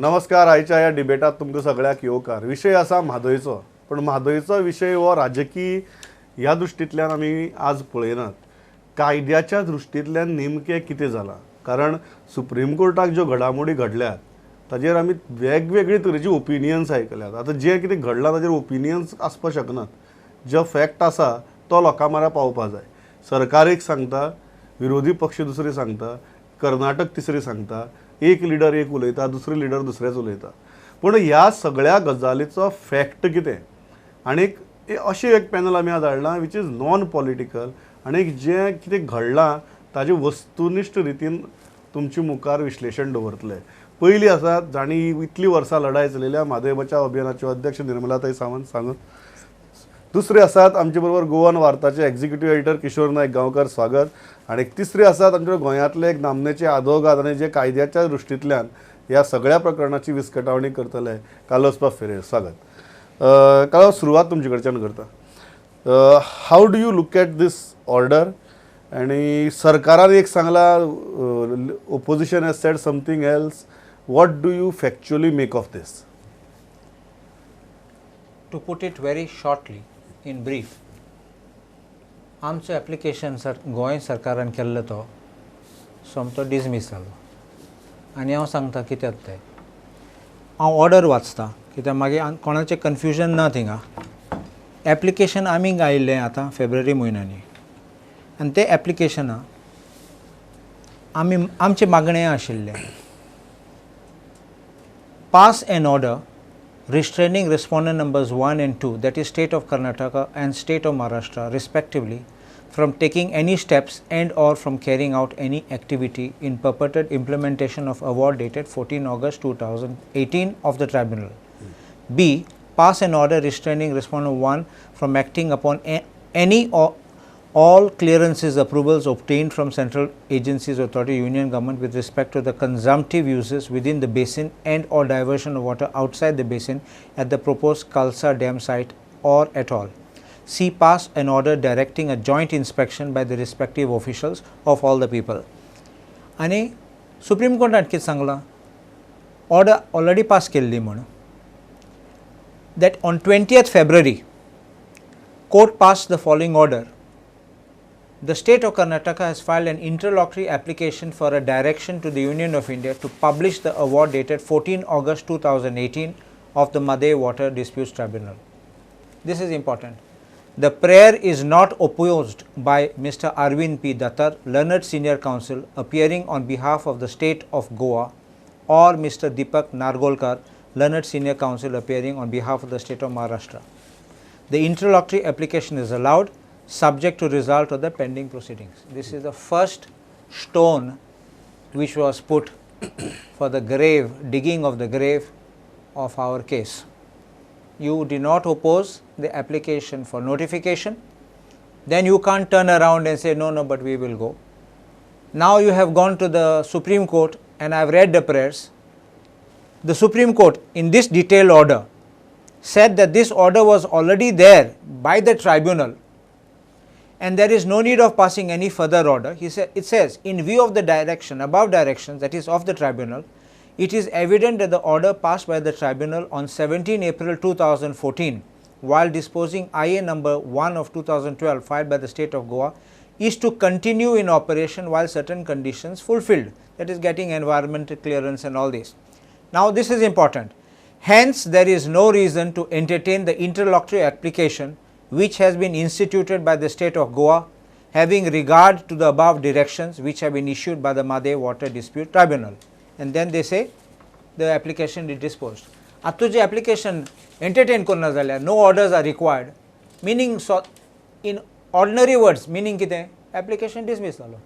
नमस्कार. आयच्या ह्या डिबेटात तुमकां सगळ्याक येवकार. विशय आसा म्हादयचो, पण म्हादयचो विशय हो राजकीय ह्या दृश्टींतल्यान आमी आज पळयनात. कायद्याच्या दृश्टींतल्यान नेमकें कितें जालां, कारण सुप्रीम कोर्टाक ज्यो घडामोडी घडल्यात ताजेर आमी वेगवेगळे तरेचे ओपिनियन्स आयकल्यात. आतां जें कितें घडलां ताजेर ओपिनियन्स आसपाक शकनात. जो फॅक्ट आसा तो लोकां म्हऱ्यान पावपा जाय. सरकार एक सांगता, विरोधी पक्ष दुसरे सांगता, कर्नाटक तिसरे सांगता, एक लिडर एक उलयता, दुसरे लिडर दुसरेच उलयता. पूण ह्या सगळ्या गजालीचो फॅक्ट कितें? आनीक अशें एक पॅनल आमी आज हाडलां which is non political, आनी जें कितें घडलां ताजें वस्तुनिश्ठ रितीन तुमचे मुखार विश्लेशण दवरतले. पयलीं आसा जांणी इतलीं वर्सां लढाय चलयल्या, म्हादय बचाव अभियानाच्यो अध्यक्ष निर्मलाताई सावंत सांगत. दुसरे आसात आमचे बरोबर गोवन वार्ताचे एक्झिक्युटीव एडिटर किशोर नायक गांवकर, स्वागत. आनी तिसरे आसात आमचे गोंयांतले एक नामनेचे आदवोगाद आनी जे कायद्याच्या दृश्टींतल्यान ह्या सगळ्या प्रकरणाची विस्कटावणी करतले, कार्लोस बाब फेरेर, स्वागत. कार्लोस, सुरवात तुमचे कडच्यान करता. How do you look at this order? आनी सरकारान एक सांगलां, opposition has said something else. What do you factually make of this? To put it very shortly, in brief, आमचो एप्लिकेशन सर गोंय सरकारान केल्लो तो सोमतो डिसमीस जालो. आनी हांव सांगता कित्याक तें. हांव ऑर्डर वाचता कित्याक मागीर कोणाचें कन्फ्युजन ना. थिंगा एप्लिकेशन आमी आयिल्लें आतां फेब्रुवारी म्हयन्यांनी, आनी तें एप्लिकेशना आमी आमचें मागणें आशिल्लें, pass an order restraining respondent numbers 1 and 2, that is State of Karnataka and State of Maharashtra respectively, from taking any steps and or from carrying out any activity in purported implementation of award dated 14 August 2018 of the tribunal. B. Pass an order restraining respondent 1 from acting upon any or all clearances, approvals obtained from central agencies, authority, union government with respect to the consumptive uses within the basin and or diversion of water outside the basin at the proposed Kalsa Dam site or at all. C. Pass an order directing a joint inspection by the respective officials of all the people. आनी supreme कोर्टान कितें सांगलां, order already pass केल्ली म्हूण, that on 20th February, court passed the following order. The State of Karnataka has filed an interlocutory application for a direction to the Union of India to publish the award dated 14 August 2018 of the Mhadei Water Disputes Tribunal. This is important. The prayer is not opposed by Mr. Arvind P. Dattar, learned senior counsel, appearing on behalf of the State of Goa, or Mr. Deepak Nargolkar, learned senior counsel, appearing on behalf of the State of Maharashtra. The interlocutory application is allowed, subject to result of the pending proceedings. This is the first stone which was put for the grave, digging of the grave of our case. You did not oppose the application for notification, then you can't turn around and say, "No, no, but we will go." Now you have gone to the Supreme Court, and I have read the prayers. The Supreme Court in this detailed order said that this order was already there by the tribunal and there is no need of passing any further order. He said, it says, in view of the direction, above directions, that is of the tribunal, it is evident that the order passed by the tribunal on 17 April 2014 while disposing IA number 1 of 2012 filed by the State of Goa is to continue in operation while certain conditions fulfilled, that is, getting environmental clearance and all this. Now, this is important. Hence, there is no reason to entertain the interlocutory application which has been instituted by the State of Goa having regard to the above directions which have been issued by the Mhadei Water Dispute Tribunal. And then they say the application is disposed. आतां तुजें application entertain करना जाल्यार no orders are required, meaning, so in ordinary words, meaning कितें? Application dismiss जालो.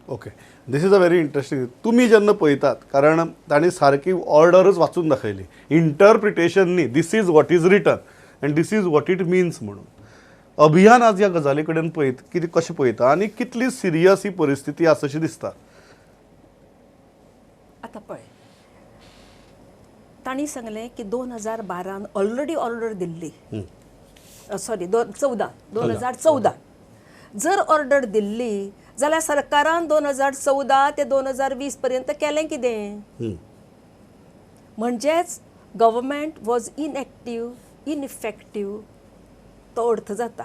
Okay, this is a very interesting. तुमी जेन्ना पळयतात, कारण तांणी सारकी ऑर्डरच वाचून दाखयली, इंटरप्रिटेशन न्ही, this is what is written and this is what it means म्हणून. अभियान आज ह्या गजाली कडेन पळयत कितें, कशें पळयता आनी कितली सिरियस ही परिस्थिती आसा अशी दिसता? आतां पळय, तांणी सांगलें की 2012न ऑलरेडी ऑर्डर दिल्ली, सॉरी, दोन चवदा 2014 जर ऑर्डर दिल्ली जाल्यार सरकारान 2014 ते 2020 पर्यंत केलें कितें? म्हणजेच गव्हर्मेंट वॉज इनएक्टीव, इनइफेक्टीव तो अर्थ जाता.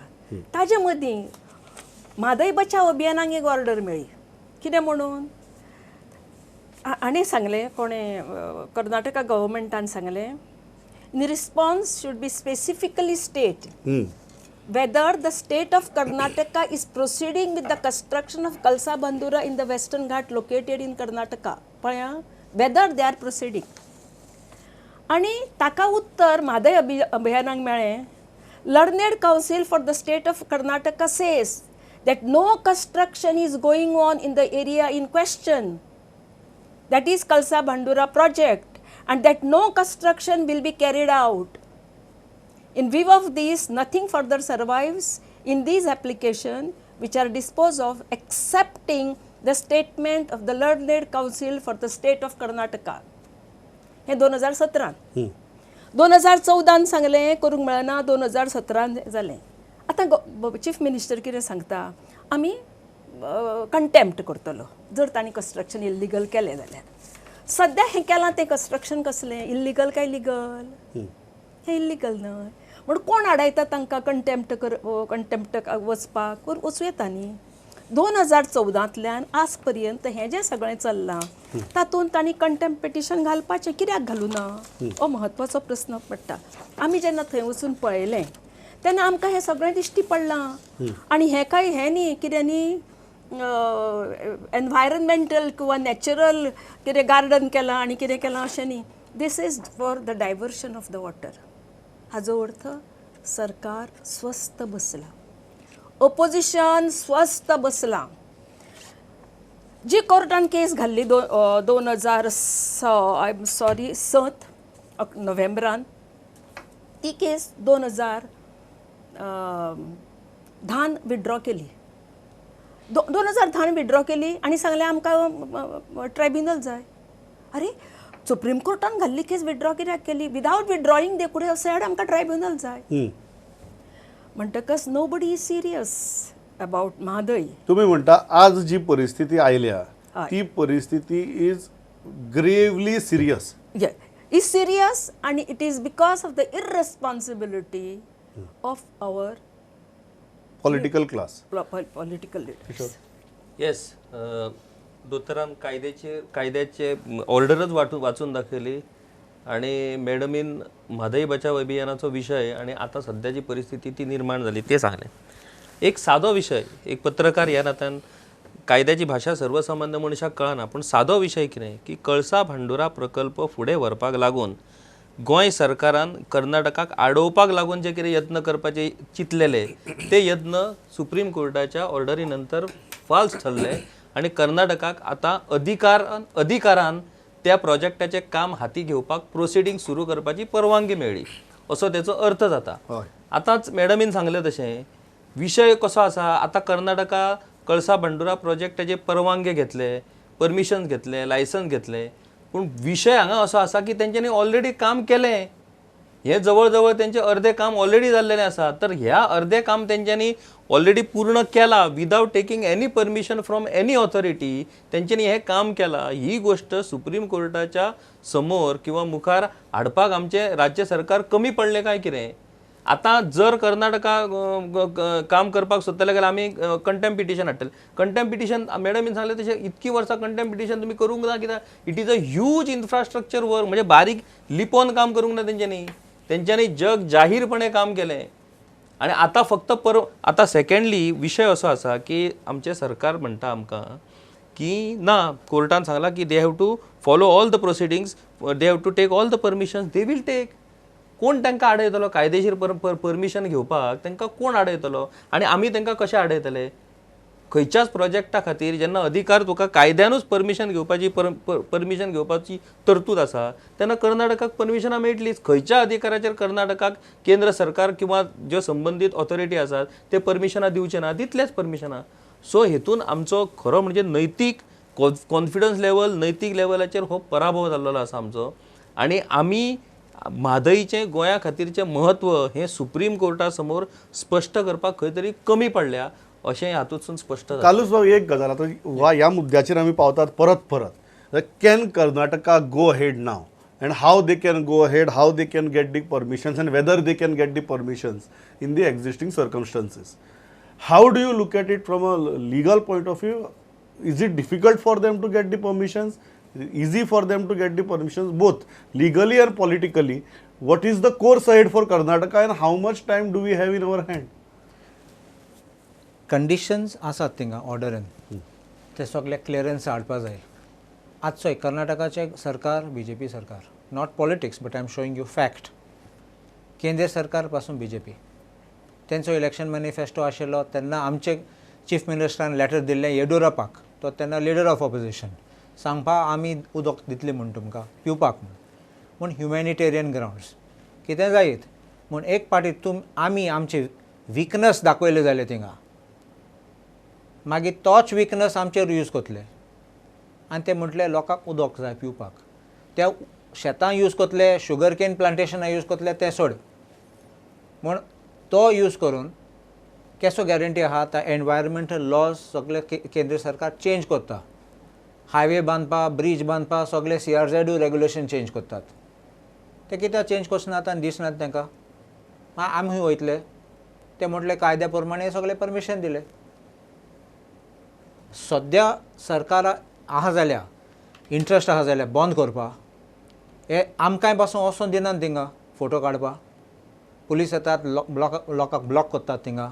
ताजे मदीं म्हादय बचाव अभियानाक एक ऑर्डर मेळ्ळी. कितें म्हणून हाणें सांगलें, कोणें, कर्नाटका गव्हर्मेंटान सांगलें, in response should be specifically state whether the state of Karnataka is proceeding with the construction of Kalsa Bandura in the Western Ghat located in Karnataka. पळया, whether they are proceeding. आनी ताका उत्तर म्हादय अभियानाक मेळ्ळें, learned counsel for the state of Karnataka says that no construction is going on in the area in question, that is Kalsa Bandura project, and that no construction will be carried out. In view of this, nothing further survives in these applications which are disposed of excepting the statement of the learned counsel for the state of Karnataka. हे 2017न. 2014न सांगलें करूंक मेळना, 2017न जालें. आतां chief minister कितें सांगता, आमी contempt करतलो जर तांणी कन्स्ट्रक्शन इल्लिगल केलें जाल्यार. सद्या हें केलां तें कन्स्ट्रक्शन कसलें, इल्लिगल काय लिगल? हें इल्लिगल न्हय. म्हण कोण आडायता तांकां कंटेम्प्ट कर, कंटेम्प्ट वचपाक? वचूं येता न्ही. 2014तल्यान आज पर्यंत हें जें सगळें चल्लां तातूंत तांणी कंटेम्प्ट पिटिशन घालपाचें कित्याक घालूं ना, हो म्हत्वाचो प्रस्न पडटा. आमी जेन्ना थंय वचून पळयलें तेन्ना आमकां हें सगळें दिश्टी पडलां. आनी हें काय हें न्ही कितें न्ही, एनवायरमेंटल किंवा नॅचरल कितें गार्डन केलां आनी कितें केलां अशें न्ही. This is for the diversion of the water. हाजो अर्थ सरकार स्वस्थ बसलां, ओपोजिशन स्वस्थ बसलां. जी कोर्टान केस घाल्ली 2000, I am sorry, 7 नोव्हेंबरान, ती केस 2010 विड्रॉ केली. 2010 विड्रॉ केली आनी सांगलें आमकां ट्रायब्युनल जाय. अरे, सुप्रीम कोर्टान घाल्ली केस विड्रॉ कित्याक केली? Without withdrawing they could have said आमकां ट्रायब्युनल जाय. म्हणटकच nobody is serious about Mhadei. तुम्ही म्हणटा आज जी परिस्थिती आयल्या ती परिस्थिती is gravely serious. Is serious आनी it is because of the irresponsibility of our political class, political leaders. Yes, दोतोरान कायद्याचे ऑर्डरच वाचून दाखयली आणि मॅडमीन म्हादय बचाव अभियानाचो विशय आणि आतां सद्याची परिस्थिती ती निर्माण जाली ते सांगलें. एक सादो विशय, एक पत्रकार ह्या नात्यान कायद्याची भाशा सर्वसामान्य मनशाक कळना, पूण सादो विशय कितें की कळसा भांडुरा प्रकल्प फुडें व्हरपाक लागून गोंय सरकारान कर्नाटकाक आडोवपाक लागून जे कितें यत्न करपाचे चिंतलेले ते यत्न सुप्रीम कोर्टाच्या ऑर्डरी नंतर फाल्स ठरले आनी कर्नाटकाक आतां अधिकारान त्या प्रोजेक्टाचें काम हाती घेवपाक प्रोसिडींग सुरू करपाची परवानगी मेळ्ळी असो तेचो अर्थ जाता. आतांच मॅडमीन सांगलें तशें विशय कसो आसा, आतां कर्नाटका कळसा भांडुरा प्रोजेक्टाचे परवानगे घेतले, परमिशन घेतले, लायसन्स घेतले, पूण विशय हांगा असो आसा की तेंच्यांनी ऑलरेडी काम केलें, हें जवळ जवळ तेंचें अर्दें काम ऑलरेडी जाल्लेलें आसा. तर ह्या अर्दें काम तेंच्यांनी ऑलरेडी पूर्ण केलां without taking any permission from any authority तेंच्यांनी हें काम केलां. ही गोश्ट सुप्रीम कोर्टाच्या समोर किंवा मुखार हाडपाक आमचें राज्य सरकार कमी पडलें काय कितें? आतां जर कर्नाटका काम करपाक सोदतले जाल्यार आमी कंटेम्प्ट पिटिशन हाडटले. कंटेम्प्ट पिटिशन मॅडमीन सांगलें तशें इतकी वर्सां कंटेम्प्ट पिटिशन तुमी करूंक ना कित्याक? It is a huge infrastructure work, म्हणजे बारीक लिपोवन काम करूंक ना तेंच्यांनी, तेंच्यांनी जग जाहीरपणे काम केलें. आनी आतां फक्त आतां सेकेंडली विशय असो आसा की आमचें सरकार म्हणटा आमकां की ना, कोर्टान सांगलां की they have to follow all the proceedings, they have to take all the permissions, they will take. कोण तांकां आडयतलो? कायदेशीर परमिशन घेवपाक तांकां कोण आडयतलो आनी आमी तांकां कशें आडयतले? खंयच्याच प्रोजेक्टा खातीर जेन्ना अधिकार तुका कायद्यानूच परमिशन घेवपाची परमिशन घेवपाची तरतूद आसा तेन्ना कर्नाटकाक परमिशनां मेळटलीच. खंयच्या अधिकाराचेर कर्नाटकाक केंद्र सरकार किंवा ज्यो संबंदीत ऑथॉरिटी आसात ते परमिशनां दिवचे ना, तितलेच परमिशनां. सो हेतून आमचो खरो म्हणजे नैतीक कॉन्फिडन्स लेवल, नैतीक लेवलाचेर हो पराभव जाल्लो आसा आमचो. आनी आमी म्हादईचें गोंया खातीरचें म्हत्व हें सुप्रीम कोर्टा समोर स्पश्ट करपाक खंय तरी कमी पडल्या अशें हातूंतसून स्पश्ट जाता. कालूच बाब एक गजाल आतां वा ह्या मुद्द्याचेर आमी पावतात परत परत, Can Karnataka go ahead now? And how they can go ahead, how they can get the permissions and whether they can get the permissions in the existing circumstances. How do you look at it from a legal point of view? Is it difficult for them to get the permissions? Easy for them to get the permissions, both legally and politically? What is the course ahead for Karnataka and how much time do we have in our hand? Conditions आसात थिंगा ऑर्डरान, ते सगळे clearance हाडपा जाय. आज चोय कर्नाटकाचें सरकार BJP सरकार, not politics but I am showing you fact. केंद्र सरकार पासून बीजेपी, तेंचो इलेक्शन मॅनिफेस्टो आशिल्लो तेन्ना आमचे चीफ मिनिस्टरान लेटर दिल्लें येडियुरप्पाक, तो तेन्ना लिडर ऑफ ऑपोजिशन, सांगपा आमी उदक दितले म्हूण तुमकां पिवपाक म्हूण, पूण ह्युमॅनिटेरियन ग्रावंड्स कितें जायत म्हूण एक पाटी तुम आमी आमची विकनस दाखयले जाल्यार थिंगा मागीर तोच विकनस आमचेर यूज करतले आनी ते म्हटले लोकांक उदक जाय पिवपाक, त्या शेतां यूज करतले, शुगर केन प्लांटेशनां यूज करतले तें सोड, म्हूण तो यूज करून केसो गॅरंटी आहा आतां एनवायरमेंटल लॉज सगळे केंद्र सरकार चेंज करता, हायवे बांदपा, ब्रीज बांदपा, सगळे सीआरझेडूय रेगुलेशन चेंज करतात, ते कित्याक चेंज करचनात आनी दिसनात तांकां? आमी वयतले ते म्हटले कायद्या प्रमाणे सगळे परमिशन दिले. सद्या सरकार आहा जाल्यार इंट्रस्ट आहा जाल्यार बंद करपा, हे आमकांय पासून वचोन दिनात थिंगा फोटो काडपा, पुलीस येतात लोकांक ब्लॉक करतात थिंगा,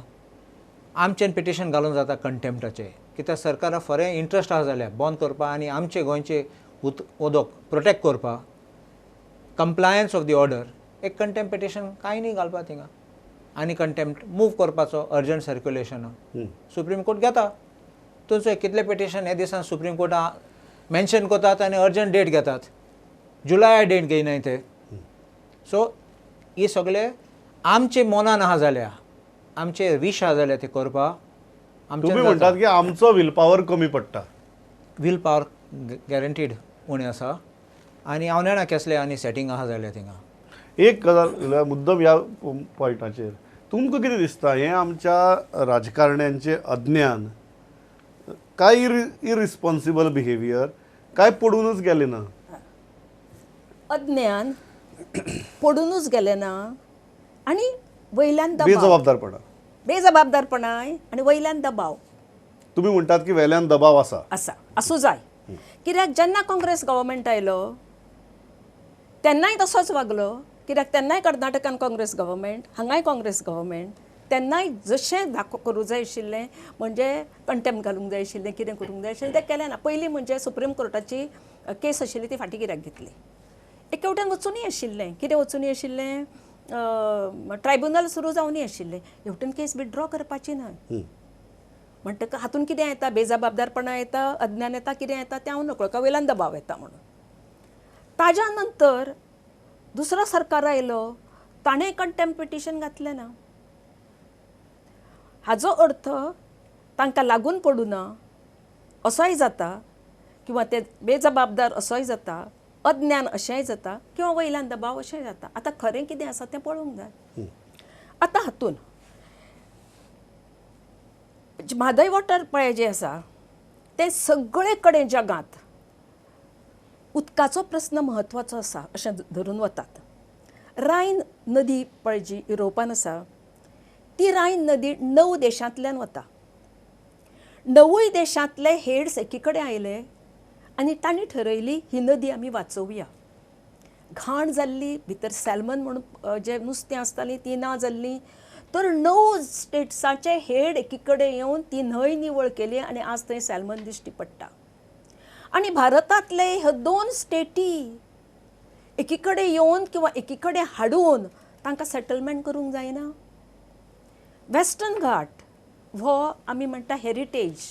आमचें पिटिशन घालून जाता कंटेम्प्टाचें, कित्याक सरकारा फरें इंट्रस्ट आहा जाल्यार बंद करपा आनी आमचे गोंयचे उदक प्रोटेक्ट करपा, कंप्लायन्स ऑफ the order, एक कंटेम्प्ट पिटिशन कांय न्ही घालपा थिंगा आनी कंटेम्प्ट मूव करपाचो अर्जंट सर्क्युलेशन सुप्रीम कोर्ट घेता. तुमचो कितले पिटिशन हे दिसान सुप्रीम कोर्टा मेन्शन करतात आनी अर्जंट डेट घेतात, जुलय डेट घेयनाय ते. सो हे सगळे आमचे मनान आहा जाल्यार, आमचे विश आहा जाल्यार ते करपा. तुमी म्हणटात की आमचो will power कमी पडटा. Will power guaranteed उणें आसा आनी हांव नेणा केसले आनी सेटींग आहा जाल्यार थिंगा. एक गजाल मुद्दम ह्या पॉयंटाचेर तुमकां कितें दिसता, हें आमच्या राजकारण्यांचें अज्ञान काय इरिस्पॉन्सिबल बिहेवियर काय पडूनच गेलें ना? अज्ञान पडूनच गेलें ना आनी वयल्यान दबाव, बेजबाबदारपणा, बेजबाबदारपणाय आनी वयल्यान दबाव. तुमी म्हणटात की वेल्यान दबाव आसा, आसा, आसूं जाय, कित्याक जेन्ना काँग्रेस गव्हर्मेंट आयलो तेन्नाय तसोच वागलो, कित्याक तेन्नाय कर्नाटकान काँग्रेस गव्हर्मेंट, हांगाय काँग्रेस गव्हर्मेंट, तेन्नाय जशें दाखो करूं जाय आशिल्लें, म्हणजे कंटेम्प्ट घालूंक जाय आशिल्लें, कितें करूंक जाय आशिल्लें तें केलें ना. पयलीं म्हणजे सुप्रीम कोर्टाची केस आशिल्ली ती फाटीं कित्याक घेतली, एके वटेन वचुनूय आशिल्लें, कितें वचुनूय आशिल्लें, ट्रायब्युनल सुरू जावनूय आशिल्लें, हेवटेन केस विथड्रॉ करपाची न्हय. म्हणटकच हातून कितें येता, बेजबाबदारपणां येता, अज्ञान येता, कितें येता तें हांव नकळो, का वयल्यान दबाव येता म्हणून. ताज्या नंतर दुसरो सरकार आयलो, ताणें कंटेम्प्ट पिटिशन घातलें ना. हाजो अर्थ तांकां लागून पडूं ना असोय जाता, किंवा ते बेजबाबदार असोय जाता, अज्ञान अशेंय जाता, किंवा वयल्यान दबाव अशेंय जाता. आतां खरें कितें आसा तें पळोवंक जाय. आतां हातून म्हादय वॉटर पळय जें आसा तें सगळे कडेन जगांत उदकाचो प्रस्न म्हत्वाचो आसा अशें धरून वतात. रायन नदी पळय जी युरोपान आसा ती रायन नदी 9 देशांतल्यान वता. 9 देशांतले हेड्स एकी कडेन आयले आनी तांणी ठरयली ही नदी आमी वाचोवया. घाण जाल्ली, भितर सॅल्मन म्हणून जें नुस्तें आसतालीं ती ना जाल्लीं, तर 9 स्टेट्साचे हेड एकी कडेन येवन ती न्हंय निवळ केली आनी आज थंय सॅल्मन दिश्टी पडटा. आनी भारतांतले ह्यो 2 स्टेटी एकी कडेन येवन किंवा एकी कडेन हाडून तांकां सेटलमेंट करूंक जायना. वेस्टर्न घाट हो आमी म्हणटा हेरिटेज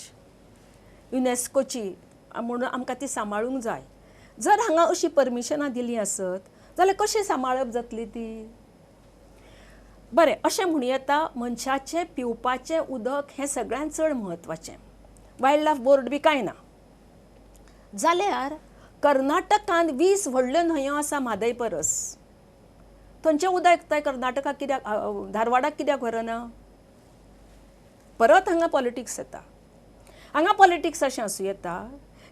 युनेस्कोची म्हणून आमकां ती सांबाळूंक जाय. जर हांगा अशी परमिशनां दिलीं आसत जाल्यार कशें सांबाळप जातली ती? बरें, अशें म्हणूं येता मनशाचें पिवपाचें उदक हें सगळ्यांत चड म्हत्वाचें, वायल्ड लायफ बोर्ड बी कांय ना. जाल्यार कर्नाटकान 20 व्हडल्यो न्हंयो आसा म्हादय परस, थंयचें उदक तें कर्नाटकाक कित्याक, धारवाडाक कित्याक व्हरना? परत हांगा पॉलिटिक्स येता. हांगा पॉलिटिक्स अशें आसूं येता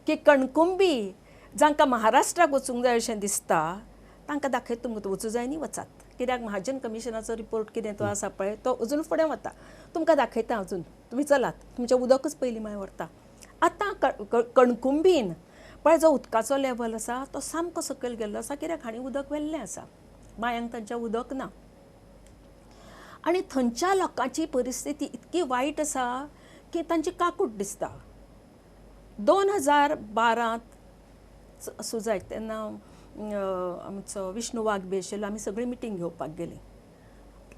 की कणकुंबी जांकां महाराष्ट्राक वचूंक जाय अशें दिसता तांकां दाखयता तुमकां वचूं जाय न्ही वचात, कित्याक महाजन कमिशनाचो रिपोर्ट कितें तो आसा पळय तो अजून फुडें वता, तुमकां दाखयता अजून, तुमी चलात तुमचें उदकच पयलीं मागीर व्हरता. आतां कणकुंबीन पळय जो उदकाचो लेवल आसा तो सामको सकयल गेल्लो आसा, कित्याक हांणी उदक व्हेल्लें आसा, बांयांक तांच्या उदक ना. आनी थंयच्या लोकांची परिस्थिती इतकी वायट आसा की तांची काकूट दिसता. 2012 आसूं जाय तेन्ना आमचो विष्णू वाघ बी आशिल्लो, आमी सगळी मिटींग घेवपाक गेलीं.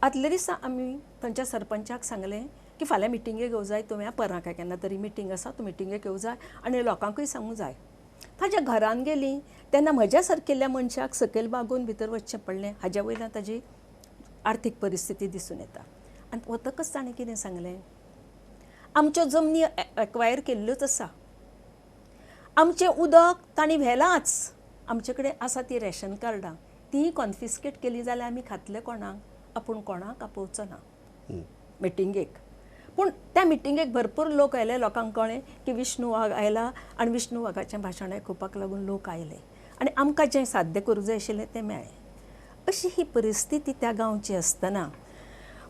आदले दिसा आमी थंयच्या सरपंचाक सांगलें की फाल्यां मिटिंगेक येवं जाय तुवें, परां काय केन्ना तरी मिटींग आसा, तूं मिटिंगेक येवं जाय आनी लोकांकूय सांगूं जाय. ताज्या घरान गेलीं तेन्ना म्हज्या सारकेल्या मनशाक सकयल बागोवन भितर वचचें पडलें, हाज्या वयल्यान ताजी आर्थीक परिस्थिती दिसून येता. आनी वतकच ताणें कितें सांगलें, आमच्यो जमनी एक्वायर केल्ल्योच आसा, आमचें उदक तांणी व्हेलांच, आमचे कडेन आसा ती रेशन कार्डां, तीं कॉन्फिस्केट केली जाल्यार आमी खातले कोणाक, आपूण कोणाक आपोवचो ना मिटिंगेक. पूण त्या मिटिंगेक भरपूर लोक आयले, लोकांक कळ्ळें की विष्णू वाघ आयला आनी विष्णू वाघाचें भाशण आयकुपाक लागून लोक आयले आनी आमकां जें साध्य करूं जाय आशिल्लें तें मेळ्ळें. अशी ही परिस्थिती त्या गांवची आसतना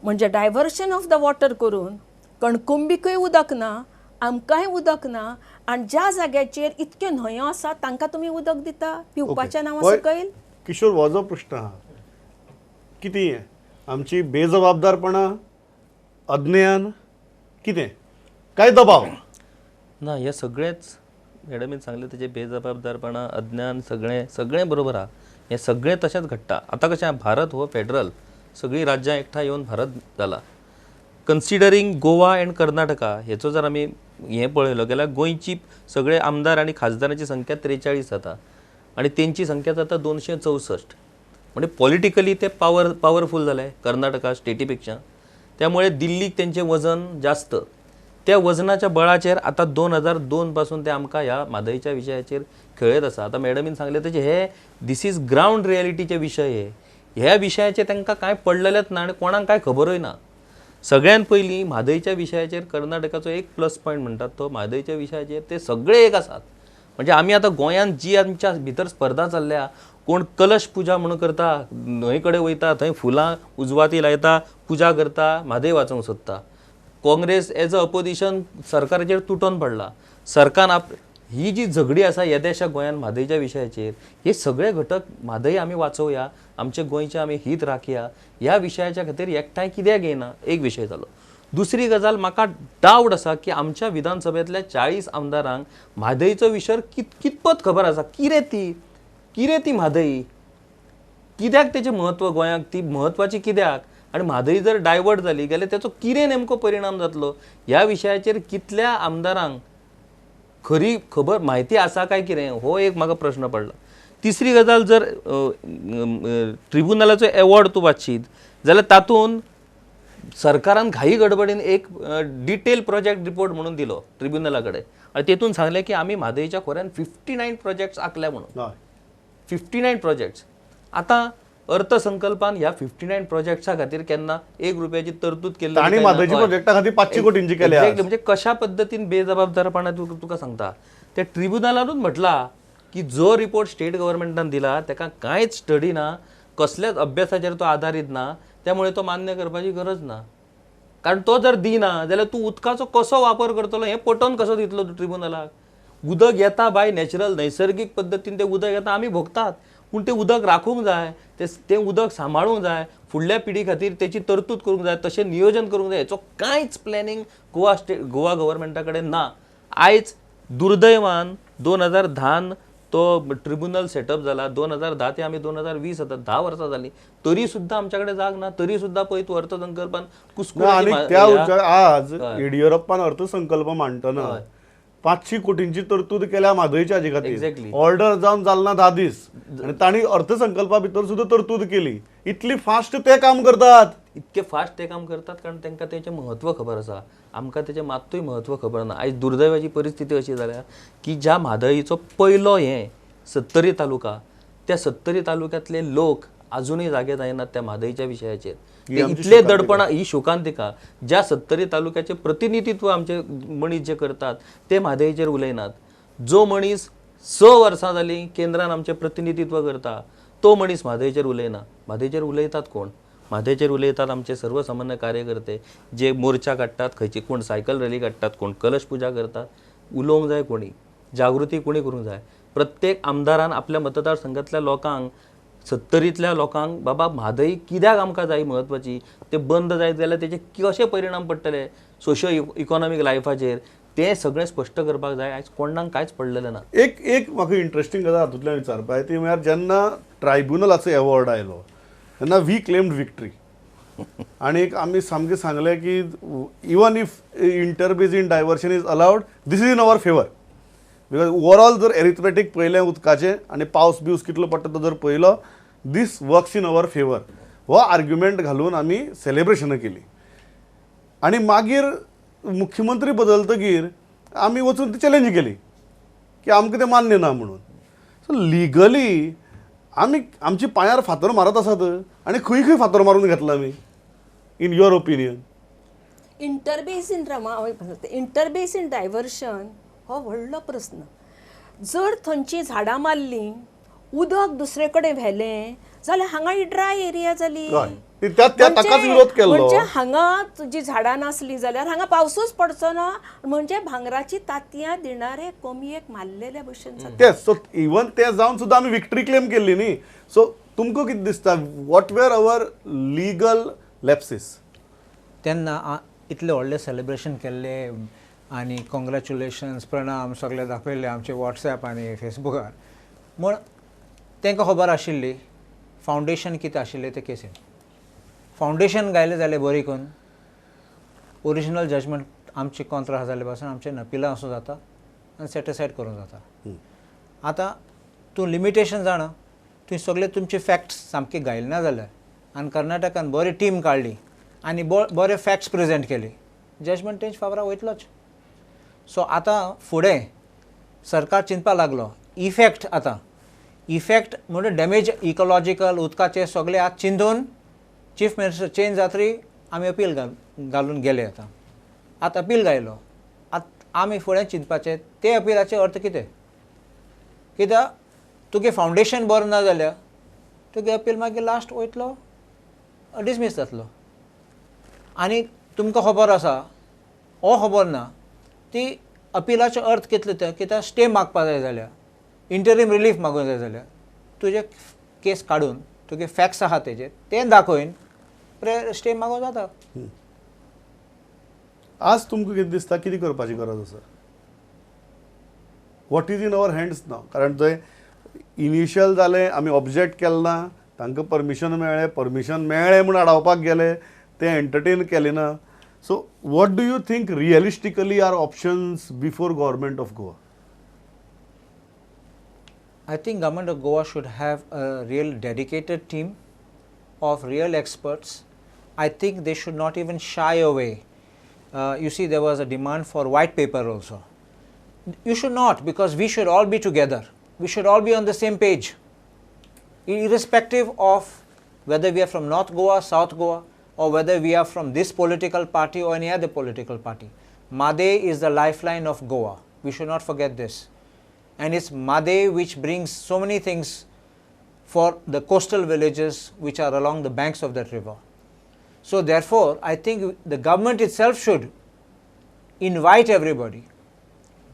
म्हणजे डायवर्शन ऑफ the water करून कणकुंबीकूय उदक ना, आमकांय उदक ना, आनी ज्या जाग्याचेर इतक्यो न्हंयो आसा तांकां तुमी उदक दिता पिवपाच्या नांवा सकयल. किशोर, हो जो प्रश्न आहा कितें आमची बेजबाबदारपणां, अज्ञान, कितें काय दबाव ना, हे सगळेंच मॅडमीन सांगलें तेजें बेजबाबदारपणां, अज्ञान, सगळें सगळें बरोबर आहा, हें सगळें तशेंच घडटा. आतां कशें भारत हो फेडरल, सगळीं राज्यां एकठांय येवन भारत जाला. कन्सिडरींग गोवा एंड कर्नाटका हेचो जर आमी हें पळयलो जाल्यार गोंयची सगळे आमदार आनी खासदारांची संख्या 43 जाता आनी तेंची संख्या जाता 264. म्हणजे पॉलिटिकली ते पावरफूल जाले कर्नाटका स्टेटी पेक्षा, त्यामुळे दिल्लीक तेंचें वजन जास्त. त्या वजनाच्या बळाचेर आतां 2002 पासून ते आमकां ह्या म्हादयच्या विशयाचेर खेळत आसा. आतां मॅडमीन सांगलें तशें हे this is ground रियलिटीचे विशय, हे ह्या विशयाचेर तांकां कांय पडलेलेंच ना आनी कोणाक कांय खबरूय ना. सगळ्यान पयलीं म्हादयच्या विशयाचेर कर्नाटकाचो एक प्लस पॉयंट म्हणटात तो म्हादयच्या विशयाचेर ते सगळे एक आसात. म्हणजे आमी आतां गोंयांत जी आमच्या भितर स्पर्धा चल्ल्या, कोण कलश पुजा म्हणून करता, न्हंय कडेन वयता थंय फुलां उजवाती लायता, पुजा करता, म्हादय वाचोवंक सोदता. काँग्रेस एज अ अपोजिशन सरकाराचेर तुटोन पडला. सरकार ही जी झगडी आसा येद्याशा गोंयांत म्हादयच्या विशयाचेर, हे सगळे घटक म्हादय आमी वाचोवया, आमचे गोंयचे आमी हीत राखया ह्या विशयाच्या खातीर एकठांय कित्याक येना, एक विशय जालो. दुसरी गजाल म्हाका डावट आसा की आमच्या विधानसभेंतल्या 40 आमदारांक म्हादयचो विशय कितपत खबर आसा, कितें ती म्हादय, कित्याक तेचें म्हत्व गोंयांक, ती म्हत्वाची कित्याक, आनी म्हादय जर डायवर्ट जाली जाल्यार तेचो कितें नेमको परिणाम जातलो ह्या विशयाचेर कितल्या आमदारांक खरी खबर म्हायती आसा काय कितें, हो एक म्हाका प्रश्न पडला. तिसरी गजाल, जर ट्रिब्युनलाचो एवॉर्ड तूं वाचशीत जाल्यार तातूंत सरकारान घाई गडबडीन एक डिटेल प्रोजेक्ट रिपोर्ट म्हणून दिलो ट्रिब्युनला कडेन आनी तेतून सांगलें की आमी म्हादयच्या खोऱ्यान 59 प्रोजेक्ट्स आंखल्या म्हणून. 59 प्रोजेक्ट्स. आतां अर्थसंकल्पान ह्या 59 प्रोजेक्ट्सा खातीर केन्ना 1 रुपयाची तरतूद केल्ली आनी म्हादयच्या प्रोजेक्टा खातीर 500 कोटींची केल्या. एक्झॅक्टली, म्हणजे कशा पद्दतीन बेजबाबदारपणा तुका सांगता. त्या ट्रिब्युनलानूच म्हटला की जो रिपोर्ट स्टेट गव्हर्मेंटान दिला ताका कांयच स्टडी ना, कसल्याच अभ्यासाचेर तो आदारीत ना, त्यामुळे तो मान्य करपाची गरज ना. कारण तो जर दिना जाल्यार तूं उदकाचो कसो वापर करतलो हें पटोवन कसो दितलो तूं ट्रिब्युनलाक. उदक येता बाय नॅचरल, नैसर्गीक पद्दतीन तें उदक येता, आमी भोगतात, पूण तें उदक राखूंक जाय, तें उदक सांबाळूंक जाय, फुडल्या पिढी खातीर तेची तरतूद करूंक जाय, तशें नियोजन करूंक जाय. हेचो कांयच प्लॅनिंग गोवा गव्हर्मेंटा कडेन ना. आयज दुर्दैवान 2010 तो ट्रिब्युनल सेटअप जाला, 2010 ते आमी 2020 आतां 10 वर्सां जालीं, तरी सुद्दां आमच्या कडेन जाग ना, तरी सुद्दां पळय तूं अर्थसंकल्पान कुसकुट. त्या आज येडियुरप्पान अर्थसंकल्प मांडटना 500 कोटींची तरतूद केल्या म्हादयच्या हाजे खातीर, ऑर्डर जावन जालना 10 दीस, आनी तांणी अर्थसंकल्पा भितर सुद्दां तरतूद केली. इतली फास्ट ते काम करतात, इतके फास्ट ते काम करतात कारण तांकां तेचें म्हत्व खबर आसा, आमकां तेचें मात्तूय म्हत्व खबर ना. आयज दुर्दैवाची परिस्थिती अशी जाल्या की ज्या म्हादयचो पयलो हें 70 तालुका, त्या 70 तालुक्यांतले लोक अजूनय जागे जायनात त्या म्हादयच्या विशयाचेर. इतले दडपणा, ही शोकांतिका. ज्या 70 तालुक्याचे प्रतिनिधित्व आमचे मनीस जे करतात ते म्हादयचेर उलयनात. जो मनीस 6 वर्सां जालीं केंद्रान आमचें प्रतिनिधित्व करता तो मनीस म्हादयचेर उलयना. म्हादयचेर उलयतात कोण? म्हादयचेर उलयतात आमचे सर्वसामान्य कार्यकर्ते जे मोर्चा काडटात, खंयची कोण सायकल रॅली काडटात, कोण कलश पुजा करतात. उलोवंक जाय कोणी, जागृती कोणी करूंक जाय. प्रत्येक आमदारान आपल्या मतदारसंघातल्या लोकांक, सत्तरींतल्या लोकांक, बाबा म्हादय कित्याक आमकां जाय म्हत्वाची, ते बंद जायत जाल्यार तेचे कशे परिणाम पडटले सोशियो इकॉनॉमीक लायफाचेर, तें सगळें स्पश्ट करपाक जाय. आयज कोणाक कांयच पडलेलें ना. एक एक म्हाका इंट्रस्टींग गजाल हातूंतल्यान विचारपा ती म्हळ्यार जेन्ना ट्रायब्युनलाचो एवॉर्ड आयलो तेन्ना we claimed victory आनी आमी सामकें सांगलें की even if interbasin diversion is allowed, this is in our favour, because overall जर एरिथमेटीक पळयलें उदकाचें आनी पावस बिवस कितलो पडटा तो जर पळयलो, this works in our favour. हो आर्ग्युमेंट घालून आमी सेलेब्रेशनां केली. आनी मागीर मुख्यमंत्री बदलतगीर आमी वचून ती चॅलेंज केली की आमकां तें मान्य ना म्हणून. सो लिगली आमी आमच्या पांयार फातर मारत आसात आनी खंय खंय फातर मारून घेतला आमी, in your opinion? Interbasin interbasin diversion हो व्हडलो प्रस्न. जर थंयची झाडां मारलीं, उदक दुसरे कडेन व्हेलें जाल्यार हांगा ही ड्राय एरिया जाली. म्हणजे हांगा तुजी झाडां नासली जाल्यार हांगा पावसूच पडचो ना, म्हणजे भांगराची तातयां दिणारे कोंबयेक मारलेल्या भशेन जाता. सो इवन ते जावन सुद्दां आमी विक्ट्री क्लेम केल्ली न्ही. सो तुमकां कितें दिसता, what were our legal lapses? तेन्ना इतलें व्हडलें सेलिब्रेशन केल्लें आनी कॉंग्रेच्युलेशन्स, प्रणाम सगळे दाखयल्ले आमचे वॉट्सॅप आनी फेसबुकार, म्हूण तांकां खबर आशिल्ली फावंडेशन कितें आशिल्लें ते केसीन. फावंडेशन गायलें जाल्यार बरी करून ओरिजिनल जजमेंट आमचे कॉन्ट्रा आसा जाल्यार पासून आमचें अपिलां आसूं जाता आनी सेटिसायड करूंक जाता. आतां तूं लिमिटेशन जाणा, तुवें सगळे तुमचे फॅक्ट्स सामके गायले ना जाल्यार आनी कर्नाटकान बरी टीम काडली आनी बरे फॅक्ट्स प्रेजेंट केले, जजमेंट तेंच फावरा वयतलोच. सो आतां फुडें सरकार चिंतपाक लागलो इफेक्ट, आतां इफेक्ट म्हणजे डॅमेज इकोलॉजिकल उदकाचे सगळे आतां चिंतून चीफ मिनिस्टर चेंज जातरी आमी अपील घालून गेले. आतां आतां अपील घायलो, आतां आमी फुडें चिंतपाचें ते अपिलाचे अर्थ कितें? कित्याक तुगे फावंडेशन बरें ना जाल्यार तुगे अपील मागीर लास्ट वयतलो, डिसमीस जातलो. आनी तुमकां खबर आसा हो खबर ना ती अपिलाचो अर्थ कितलो ते, कित्याक स्टे मागपा जाय जाल्यार, इंटरीम रिलीफ मागूंक जाय जाल्यार तुजे केस काडून तुगे फॅक्ट्स आहा तेजेर ते दाखोवन स्टे मागूंक जाता. आज तुमकां कितें दिसता कितें करपाची गरज आसा? What is in our hands now? कारण जंय इनिशियल जालें आमी ऑब्जेक्ट केलें ना, तांकां परमिशन मेळ्ळें, परमिशन मेळ्ळें म्हूण आडावपाक गेले, तें एंटरटेन केलें ना. So what do you think realistically are options before government of Goa? I think government of Goa should have a real dedicated team of real experts. I think they should not even shy away. You see, there was a demand for white paper also. You should not, because we should all be together. We should all be on the same page, irrespective of whether we are from North Goa, South Goa, or whether we are from this political party or any other political party. Mhadei is the lifeline of Goa. We should not forget this. And it's Mhadei which brings so many things for the coastal villages which are along the banks of that river. So therefore, I think the government itself should invite everybody,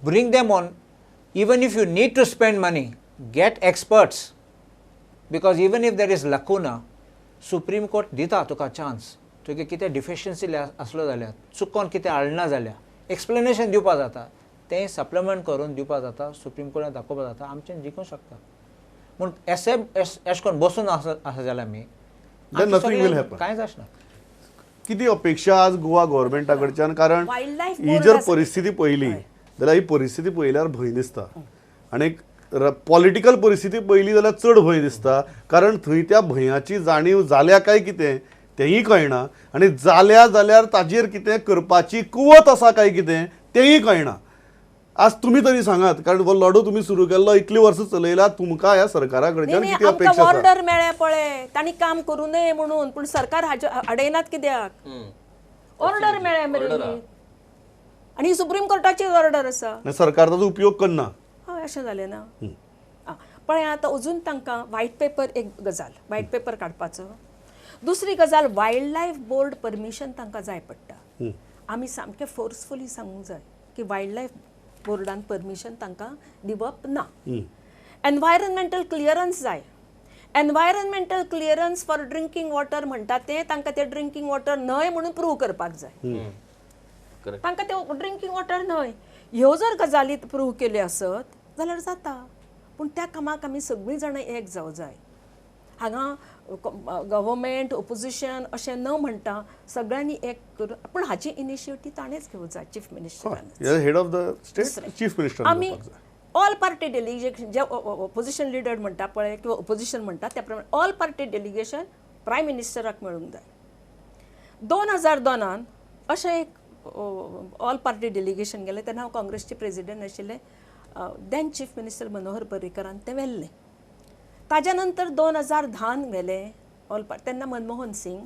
bring them on. Even if you need to spend money, get experts, because even if there is lacuna, Supreme Court dita tuka chance, तुगे कितें deficiency आसलो जाल्यार, चुकोन कितें हाडना जाल्यार explanation दिवपा जाता, तें सप्लिमेंट करून दिवपा जाता, सुप्रीम कोर्टान दाखोवपा जाता, आमच्यान जिखूंक शकता. पूण एसे एशें करून बसून आसा जाल्यार आमी कांयच आसना. कितें अपेक्षा आज गोवा गव्हर्मेंटा कडच्यान? कारण ही जर परिस्थिती पळयली जाल्यार ही परिस्थिती पळयल्यार भंय दिसता, आनी पॉलिटिकल परिस्थिती पळयली जाल्यार चड भंय दिसता, कारण थंय त्या भंयाची जाणीव जाल्या काय कितें तेंय कळना, आनी जाल्या जाल्यार ताजेर कितें करपाची कुवत आसा काय कितें तेंय कळना. आज तुमी तरी सांगात, कारण हो लढो तुमी सुरू केल्लो, इतली वर्सां चलयला, तुमकां ह्या सरकारा कडच्यान कितें अपेक्षा आसा? ऑर्डर मेळ्ळें पळय, तांणी काम करूं नये म्हणून, पूण सरकार हाडयनात कित्याक? ऑर्डर मेळ्ळें मरे, आनी सुप्रीम कोर्टाची ऑर्डर आसा, सरकार ताचो उपयोग करना. हय, अशें जालें ना. पळय आतां अजून तांकां व्हायट पेपर एक गजाल, व्हायट पेपर काडपाचो. दुसरी गजाल, वायल्ड लायफ बोर्ड परमिशन तांकां जाय पडटा. आमी सामकें फोर्सफुली सांगूंक जाय की वायल्ड लायफ बोर्डान परमिशन तांकां दिवप ना. एनवायरमेंटल क्लियरन्स जाय. Environmental clearance for drinking water म्हणटा तें तांकां तें ड्रिंकींग वॉटर न्हय म्हणून प्रूव करपाक जाय. तांकां तें ड्रिंकींग वॉटर न्हय. ह्यो जर गजाली प्रूव केल्यो आसत जाल्यार जाता. पूण त्या कामाक आमी सगळीं जाणां एक जावं जाय. हांगा गव्हर्मेंट ओपोजिशन अशें न म्हणटा सगळ्यांनी एक करून, पूण हाची इनिशिएटीव ताणेंच घेवंक जाय, चीफ मिनिस्टरान, head of the state, chief minister. आमी ऑल पार्टी डेलिगेशन, जे ओपोजिशन लिडर म्हणटा पळय किंवा ओपोजिशन म्हणटा त्या प्रमाणे ऑल पार्टी डेलिगेशन प्रायम मिनिस्टराक मेळूंक जाय. 2002 अशें एक ऑल पार्टी डेलिगेशन गेलें तेन्ना हांव काँग्रेसचे प्रेजिडेंट आशिल्लें. Then chief minister Manohar पर्रीकरान तें व्हेल्लें. ताज्या नंतर 2010 व्हेलें ऑल पार्टी, तेन्ना मनमोहन सिंग.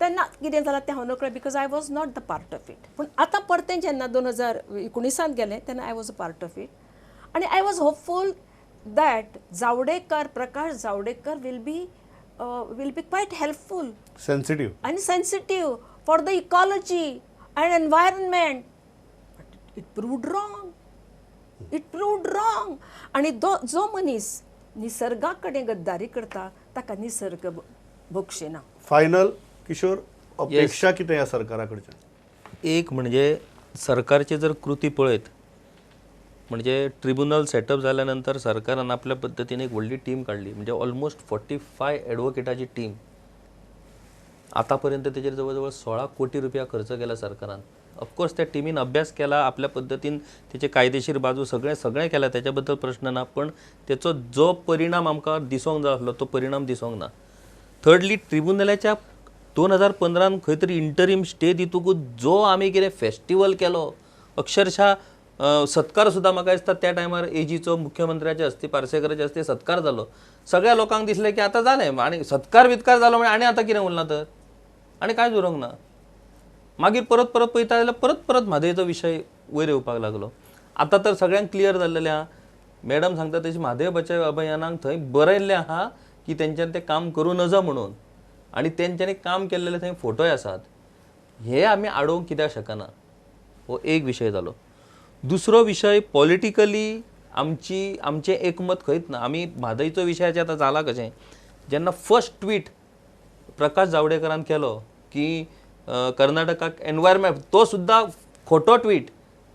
तेन्ना कितें जालां तें हांव नकळो because I was not the part of it. पूण आतां परतें जेन्ना 2019 गेलें तेन्ना I was a part of it आनी I was hopeful that Javadekar, Prakash Javadekar will be quite helpful, sensitive आनी sensitive for the ecology and environment. But it proved wrong. It proved wrong. आनी जो मनीस निसर्गा कडेन गद्दारी करता ताका निसर्ग बक्षिना. फायनल किशोर, अपेक्षा कितें ह्या सरकारा कडच्यान? एक म्हणजे सरकारची जर कृती पळयत म्हणजे ट्रिब्युनल सेटअप जाल्या नंतर सरकारान आपल्या पद्दतीन एक व्हडली टीम काडली, म्हणजे ऑलमोस्ट 45 एडवोकेटाची टीम. आतापर्यंत तेजेर जवळ जवळ 16 कोटी रुपया खर्च केला सरकारान. ऑफकोर्स त्या टिमीन अभ्यास केला आपल्या पद्दतीन, तेचे कायदेशीर बाजू सगळें सगळें केलां, तेच्या बद्दल प्रश्न ना, पण तेचो जो परिणाम आमकां दिसोंक जाय आसलो तो परिणाम दिसोंक ना. थर्डली, ट्रिब्युनलाच्या 2015 खंय तरी इंटरीम स्टे दितकूच जो आमी कितें फेस्टिवल केलो, अक्षरशः सत्कार सुद्दां म्हाका दिसता त्या टायमार एजीचो मुख्यमंत्र्याच्या हस्ते, पार्सेकराच्या हस्ते सत्कार जालो. सगळ्या लोकांक दिसलें की आतां जालें आनी सत्कार बित्कार जालो म्हणजे आनी आतां कितें उरलां तर, आनी कांयच उरूंक ना. मागीर परत परत पळयता जाल्यार परत परत म्हादयचो विशय वयर येवपाक लागलो. आतां तर सगळ्यांक क्लियर जाल्लेलें आहा. मॅडम सांगता तशी म्हादय बचाव अभियानाक थंय बरयल्लें आहा की तेंच्यान तें काम करूं नजो म्हणून, आनी तेंच्यांनी काम केल्लेले थंय फोटोय आसात. हे आमी आडोवंक कित्याक शकना, हो एक विशय जालो. दुसरो विशय, पॉलिटिकली आमची आमचें एकमत खंयच ना. आमी म्हादयचो विशयाचें आतां जाला कशें, जेन्ना फर्स्ट ट्वीट प्रकाश जावडेकरान केलो की कर्नाटकाक एनवायरमेंट, तो सुद्दां खोटो ट्वीट,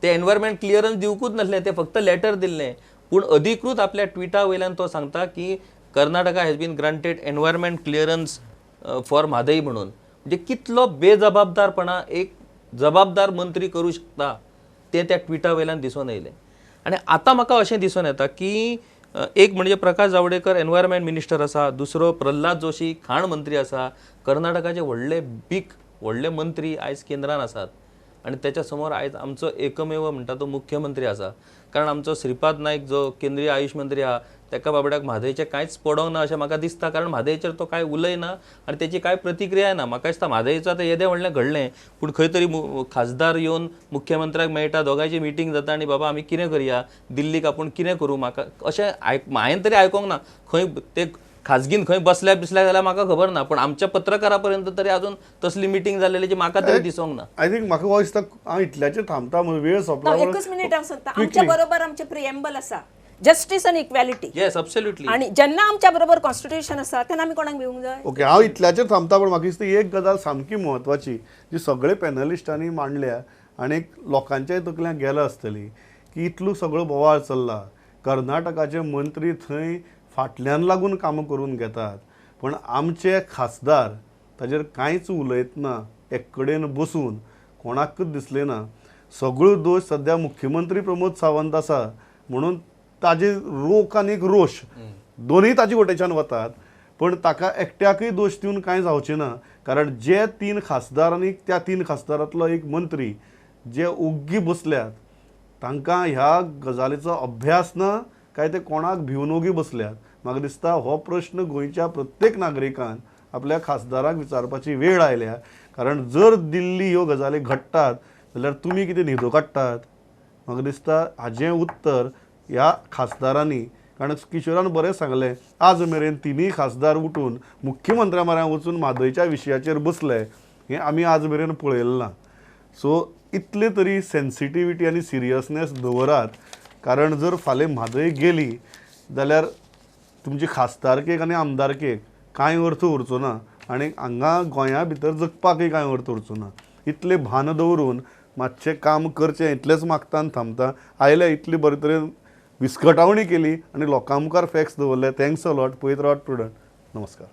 ते एनवायरमेंट क्लियरन्स दिवकूच नासलें, ते फक्त लेटर दिल्लें, पूण अधिकृत आपल्या ट्विटा वयल्यान तो सांगता की Karnataka has been granted environment clearance for Mhadei म्हणून. म्हणजे कितलो बेजबाबदारपणा एक जबाबदार मंत्री करूं शकता तें त्या ट्विटा वयल्यान दिसून येयलें. आनी आतां म्हाका अशें दिसून येता की एक म्हणजे प्रकाश जावडेकर एनवायरमेंट मिनिस्टर आसा, दुसरो प्रल्हाद जोशी खाण मंत्री आसा, कर्नाटकाचे व्हडले बीग व्हडले मंत्री आयज केंद्रान आसात आनी तेच्या समोर आयज आमचो एकमेव म्हणटा तो मुख्यमंत्री आसा. कारण आमचो श्रीपाद नायक जो केंद्रीय आयुश मंत्री आहा तेका बाबड्याक म्हादयचें कांयच पडोंक ना अशें म्हाका दिसता, कारण म्हादयचेर तो कांय उलयना आनी तेची कांय प्रतिक्रिया ना. म्हाका दिसता म्हादयचो आतां येदें व्हडलें घडलें, पूण खंय तरी खासदार येवन मुख्यमंत्र्याक मेळटा, दोगांयची मिटींग जाता आनी बाबा आमी कितें करया, दिल्लीक आपूण कितें करूं, म्हाका अशें हांवें तरी आयकोंक ना. खंय ते खाजगीन खंय बसल्या बिसल्या जाल्यार म्हाका खबर ना, पण आमच्या पत्रकारा पर्यंत तरी अजून तसली मिटींग जाल्लेली जी म्हाका तरी दिसोंक ना. I think म्हाका हो दिसता हांव इतल्याचेर थांबता, वेळ सोंपला. एकच मिनीट हांव सांगता, आमच्या बरोबर आमचें प्रिएम्बल आसा, जस्टीस आनी इक्वॅलिटी. येस, एब्सोल्युटली. आनी जेन्ना आमच्या बरोबर कॉन्स्टिट्यूशन आसा तेन्ना आमी कोणाक भिवंक जाय? ओके, हांव इतल्याचेर थांबता, पण म्हाका दिसता एक गजाल सामकी म्हत्वाची जी सगळे पॅनलिस्टांनी मांडल्या आनी लोकांच्याय तकल्यांक गेला आसतली की इतलो सगळो बोवाळ चल्ला, कर्नाटकाचे मंत्री थंय फाटल्यान लागून कामां करून घेतात, पण आमचे खासदार ताजेर कांयच उलयतना एक कडेन बसून कोणाकच दिसलें ना. सगळो दोश सद्या मुख्यमंत्री प्रमोद सावंत आसा म्हणून ताजे रोख आनी एक रोश दोनूय ताजे वटेच्यान वतात, पण ताका एकट्याकूय दोश दिवन कांय जावचें ना, कारण जे 3 खासदार आनी त्या 3 खासदारांतलो एक मंत्री जे ओग्गी बसल्यात तांकां ह्या गजालीचो अभ्यास ना काय ते कोणाक भिवन ओगी बसल्यात. म्हाका दिसता हो प्रश्न गोंयच्या प्रत्येक नागरिकान आपल्या खासदाराक विचारपाची वेळ आयल्या, कारण जर दिल्ली ह्यो गजाली घडटात जाल्यार तुमी कितें न्हिदो काडटात? म्हाका दिसता हाजें उत्तर ह्या खासदारांनी कारण किशोरान बरें सांगलें, आज मेरेन तिनूय खासदार उठून मुख्यमंत्र्या म्हऱ्यान वचून म्हादयच्या विशयाचेर बसले हें आमी आज मेरेन पळयलें ना. सो इतले तरी सेन्सिटिविटी आनी सिरियसनेस दवरात, कारण जर फाल्यां म्हादय गेली जाल्यार तुमची खासदारकेक आनी आमदारकेक कांय अर्थ उरचो ना आनी हांगा गोंया भितर जगपाकय कांय अर्थ उरचो ना. इतलें भान दवरून मातशें काम करचें इतलेंच मागता आनी थांबता. आयले इतले बरे तरेन विस्कटावणी केली आनी लोकां मुखार फॅक्स दवरले. Thanks a lot. पळयत रावात प्रुडंट. नमस्कार.